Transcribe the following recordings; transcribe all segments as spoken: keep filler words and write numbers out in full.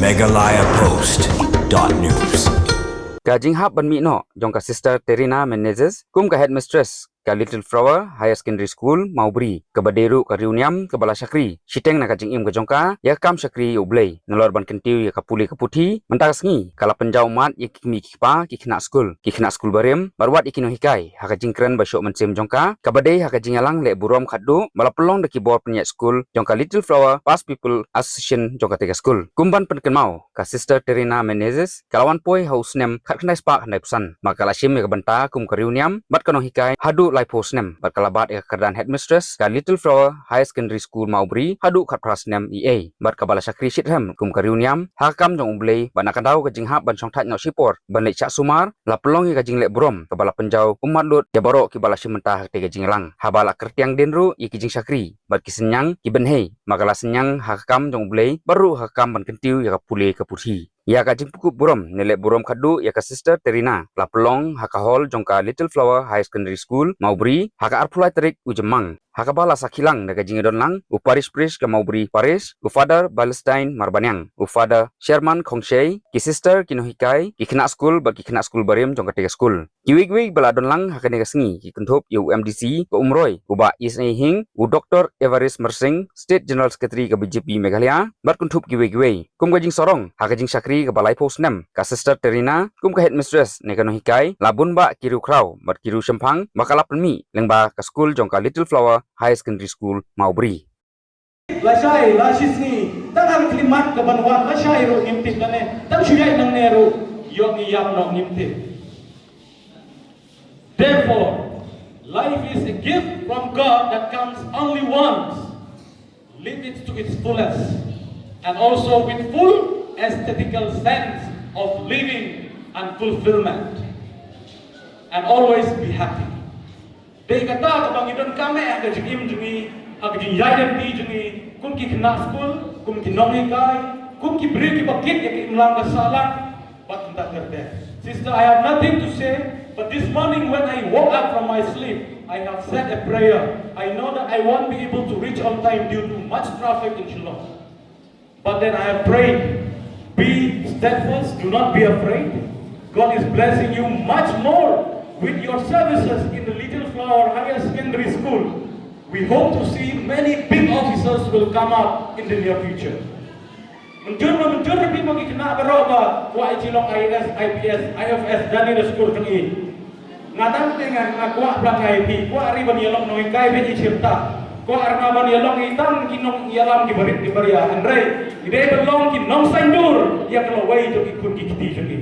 Meghalaya Post dot news. Ka jinghap ban mih noh jong ka Sister Terina Menezes kum ka headmistress ka Little Flower Higher Secondary School, Mawbri, kaba dei ruh ka riewniam kaba la shakri shiteng na ka jingim ka jong ka ïa ka kam shakri ïa U Blei, nalor ban kyntiew ïa ka pule ka puthi. Mynta ka sngi ka la pynjaw ummat ïa ki kmie ki kpa, ki khynnah skul, ki khynnah skul barim, bad wat ïa ki nonghikai ha ka jingkren ba shoh mynsiem jong ka, kaba dei ha ka jingïalang leh burom khatduh ba la pynlong da ki bor pynïaid skul jong ka Little Flower Past Pupil Association jong katei ka skul. Kum ban pynkynmaw, ka Sister Terina Menezes ka la wan poi ha u snem khatkhyndai spah khyndaiphew san, ma ka la shim ïa ka bynta kum ka riewniam bad ka nonghikai haduh laiphew snem, bad ka la bat ïa ka kyrdan headmistress ka Little Flower Higher Secondary School, Mawbri, haduh khatphra snem ei ei, bad kaba la shakri shitrhem kum ka riewniam ha ka kam jong U Blei, bad na ka daw ka jinghap ban shongthait noh shipor ban leit shah sumar, la pynlong ïa ka jingleh burom kaba la pynjaw ummat lut ïa baroh kiba la shim bynta ha katei ka jingïalang, haba la kyrtiang dien ruh ïa ki jingshakri bad ki synñiang ki bynhei, ma ka la synñiang ha ka kam jong U Blei bad ruh ha ka kam ban kyntiew ïa ka pule ka puthi. Ïa ka jingpynkup burom ne leh burom khatduh ïa ka Sister Terina la pynlong ha ka hall jong ka Little Flower Higher Secondary School, Mawbri, ha ka arphew lai tarik u Jymmang, ha kaba la sakhi lang da ka jingïadon lang u Parish Priest ka Mawbri Parish, u Father Balestine Marbaniang, u Father Sherman Khongshei, ki sister, ki nonghikai, ki khynnah skul bad ki khynnah skul barim jong katei ka skul. Kiwei kiwei ba la don lang ha kane ka sngi ki kynthup ïa u M D C ka Umroi, u Bah Isnei Hing, u Doktor Evarist Mersing, State General Secretary ka B J P Meghalaya, bad kynthup kiwei kiwei. Kum ka jingsarong ha ka jingshakri kaba laiphew snem ka Sister Terina kum ka headmistress ne ka nonghikai, la bun bah ki riewkhraw bad ki riewshemphang ba ka la pynmih lyngba ka skul jong ka Little Flower Higher Secondary School, Mawbri. Lashai, lashisngi, tang ha ka khyllipmat kaban wan, lashai ruh ngim tip nangne, tang shu ïaid nangne ruh ïoh ngi ïap noh ngim tip. Therefore, life is a gift from God that comes only once. Live it to its fullest, and also with full aesthetical sense of living and fulfillment. And always be happy. Dei kata kaba ngi donkam eh ha ka jingim jong ngi, ha ka jingïaid lynti jong ngi, kum ki khynnah skul, kum ki nonghikai, kum ki briew kiba kit ïa ka imlang ka sahlang, bad kumta ter ter. Sister, I have nothing to say, but this morning when I woke up from my sleep, I have said a prayer. I know that I won't be able to reach on time due to much traffic in Shillong. But then I have prayed, be steadfast, do not be afraid. God is blessing you much more with your services in the Little Flower Higher Secondary School. We hope to see many big officers will come up in the near future. Mynjur, mynjur ruh phi ba ki khynnah baroh ba kwah ïa jingïalong I A S, I P S, I F S, da kine ki skul jong ngi. Nga dang teng nga kwah palat nga ïa phi, kwah ruh ban ïalong nonghikai phi, i chim ta. Kwah ruh nga ban ïalong i tang ki nongïalam ki barit ki baria. Hynrei i dei ban long ki nongsaiñdur ïa ka lawei jong ki khun ki kti jong ngi.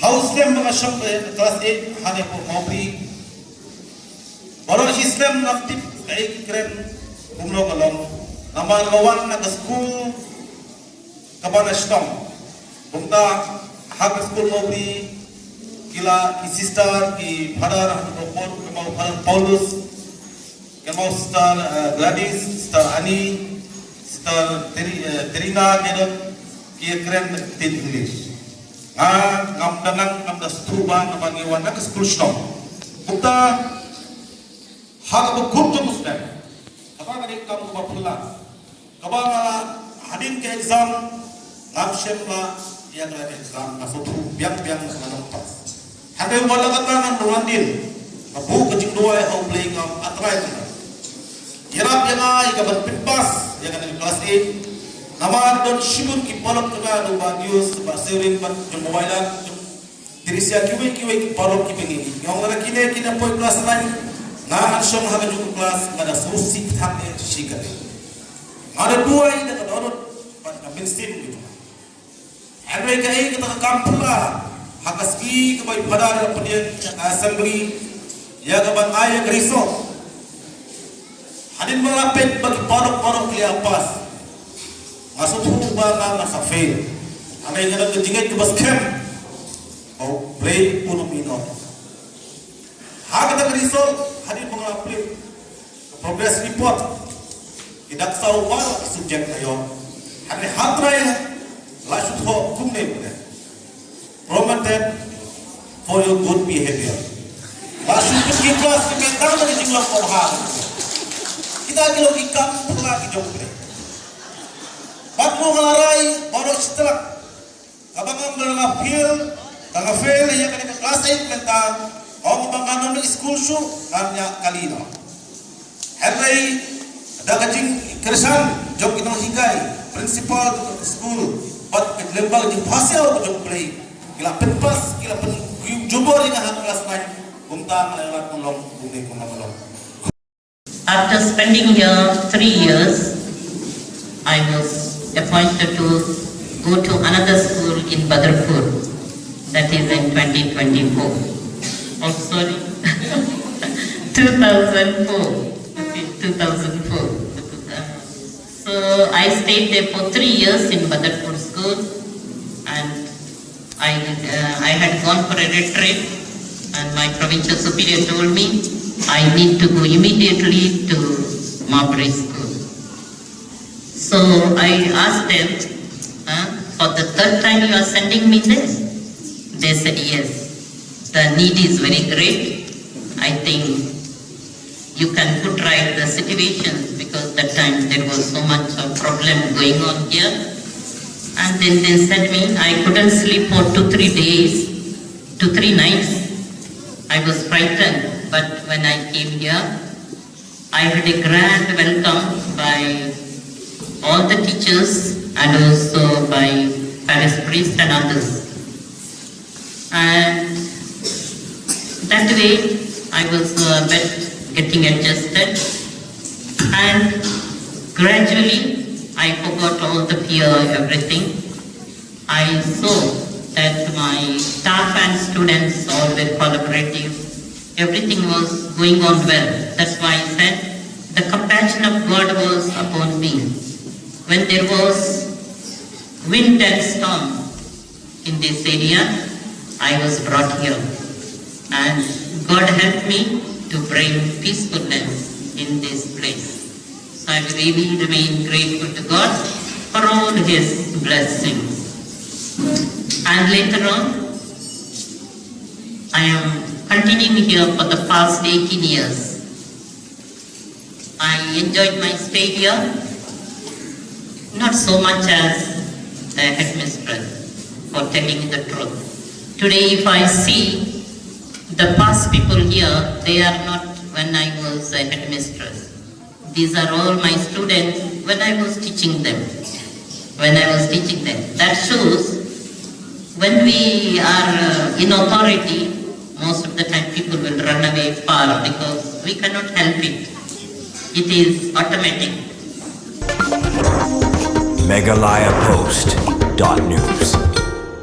Ha u snem ba nga shong ka klas eight ha Nepal Mawbri, baroh shi snem ngam tip kaei ki kren kumno ka long. Namar nga wan na ka skul kaba na shnong. Kumta ha ka skul Mawbri, ki la ki sister, ki father, ha ka por kumba u Father Paulus, kumba u Sister, eh, Gladys, Sister Annie, Sister Teri-, eh, Terina, ki don ki ïakren ktien English. Nga ngam da nang, ngam da sngewthuh ba namar ngi wan na ka skul shnong. Kumta ha kaba kut jong u snem, kaba ka dei kam kaba phylla. Kaba nga la, hadien ka exam, ngam shem ba ïa ka exam, nga sngewthuh biang biang nga nang pass. Hynrei wat la katta ngan wan dien, nga buh ka jingduwai ha U Blei, ngam, A Trai, ïarap ïa nga ïa kaban pynpass ïa kane ka klas eight. Namar don shibun ki paralok jong nga, u Bah News, Bah Seurin, bad jong Mobile, jong Teresa, kiwei kiwei ki paralok kiba ngi, ngi ong lada kine kin poi klas nine, nga ngan shong ha kajuh ka klas, nga da sngewsih thang eh shi katei. Nga da duwai da ka dohnud bad ka mynsiem jong nga. Hynrei kaei kata ka kam phylla ha ka sngi kaba i Father i la pynïeng ha ka assembly ïa kaban ai ïa ka result. Hadien ba nga la peit ba ki paralok baroh ki la pass, nga sngewthuh ba nga, nga sa fail. Hynrei nga don ka jingngeit kaba skhem ba U Blei un ym ïehnoh. Ha kata ka result, hadien ba nga la peit ka progress report, ki dak saw baroh ki subject nga ïoh. Hynrei ha Trai la shu thoh kumne kumne: Promoted for your good behavior. La shu pynjah klas ki met tang da ka jinglong kaba bha. Kita ki long ki kam phylla ki jong U Blei. Bad kumba nga la rai, baroh shi Tang kaba nga ong ba nga fail, tang nga fail ïa kane ka class eight mynta, ong ba ngan ym leit skul shuh, ngan ïa kali noh. Hynrei da ka jingkyrshan jong ki nonghikai, principal jong ka skul, bad ka lyngba ka jingpasiaw jong U Blei, ki la pynpass, ki la pynjubor ïa nga ha class nine. Kumta nga la ïoh ban long kumne kumba nga long. After spending here three years, I was appointed to go to another school in Badarpur, that is in twenty twenty-four. Oh, sorry, two thousand four. Okay, two thousand four. So I stayed there for three years in Badarpur school, and I, uh, I had gone for a retreat, and my provincial superior told me I need to go immediately to Marbury School. So I asked them, uh, for the third time, "You are sending me there?" They said, "Yes. The need is very great. I think you can put right the situations, because that time there was so much of problem going on here." And then they said me, I couldn't sleep for two, three days, two, three nights. I was frightened, but when I came here, I had a grand welcome by all the teachers and also by parish priest and others. And that way, I was a bit getting adjusted. And gradually, I forgot all the fear, everything. I saw that my staff and students all were collaborative. Everything was going on well. That's why I said the compassion of God was upon me. When there was wind and storm in this area, I was brought here. And God helped me to bring peacefulness in this place. So I really remain grateful to God for all His blessings. And later on, I am continuing here for the past eighteen years. I enjoyed my stay here, not so much as a headmistress, for telling the truth. Today, if I see the past people here, they are not when I was a headmistress. These are all my students when I was teaching them. When I was teaching them. That shows when we are, uh, in authority, most of the time people will run away far because we cannot help it. It is automatic. Meghalaya Post dot news.